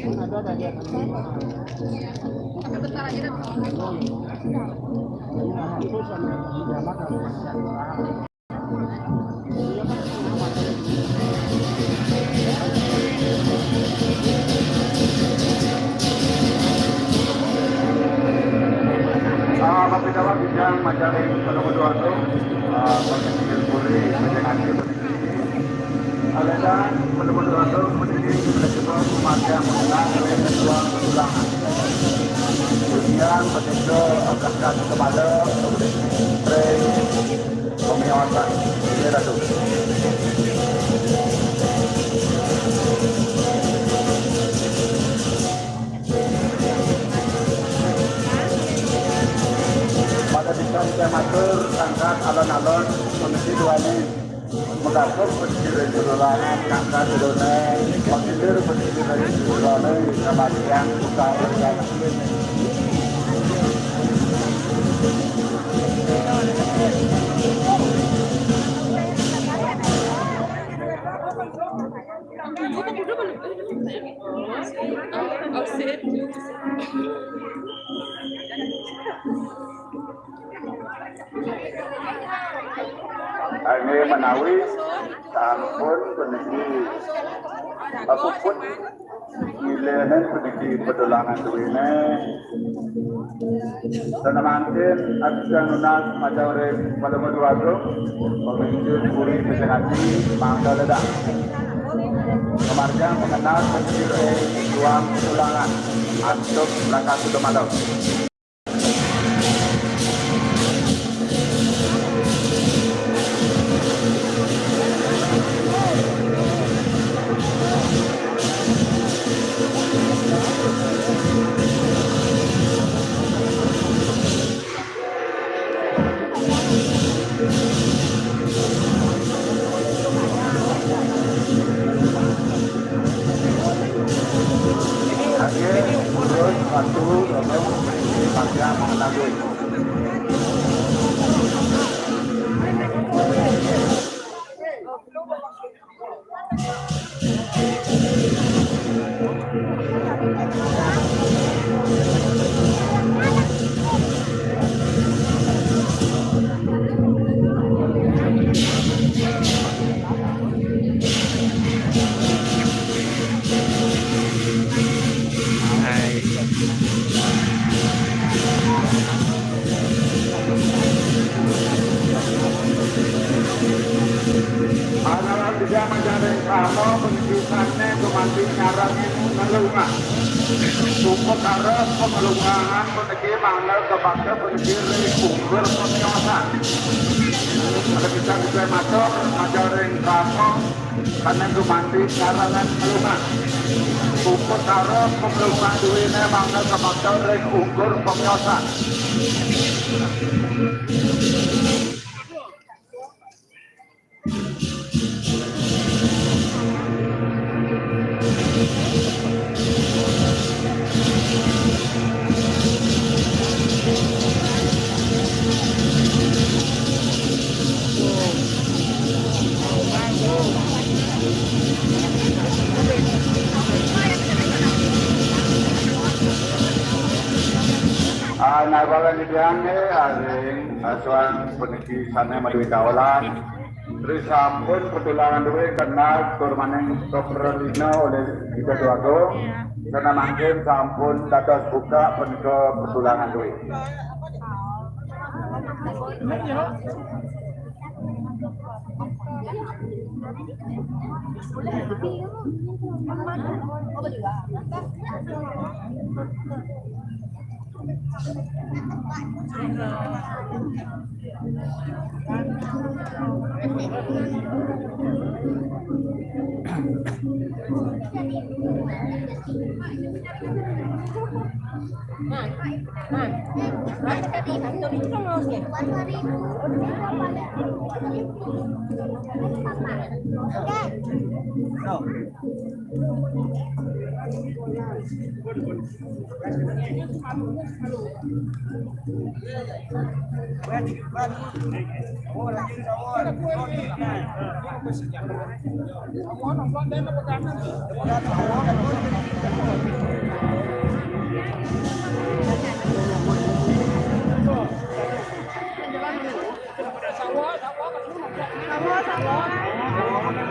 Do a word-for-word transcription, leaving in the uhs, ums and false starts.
Ah, mapidawat bidang majaring penemu dua tu, ah, bagi puri, bagi nanti. Alasan penemu dua tu, pendidik, penemu pemanjang, mengenal, oleh ketua ulangan. Kemudian, begitu, berangkat ke malam, kemudian, Pemiawasan. Ini dah tu. Pada bisa saya matur, angkat alon-alon, kondisi dua ni. Mengapung berdiri di ruangan, angkat di dunia, mengilir berdiri di ruangan, sama siang, buka, Ini menawi sampun puniki puput ngilenin puniki petulangan duene. Sana mangkin akan nunas majeng ring Palungguh Déwagung, pemimpin puri Bajang Adi, mangga ledang. Pamargiang pengenal puniki ring Tuan Petulangan, antuk Raka Sudamalem. Anaran tiga majaring krama, pendidikannya gumanti ngarangin ngelungah. Upakara pangelungahan puniki mangda kabakta puniki ring ungkur pamiosan. Pada kita bisa matur, majaring krama, karena gumanti ngarangin ngelungah. Upakara pangelungah duene mangda kabakta ring ungkur pamiosan. Ah, nabala nyediang, eh, aring, ah, suang puniki sane madue kawelan. Risampun petulangan duwe kenal tur maning kapralina olih Ida Déwagung. Karena mangkin sampun dados buka punika petulangan duwe.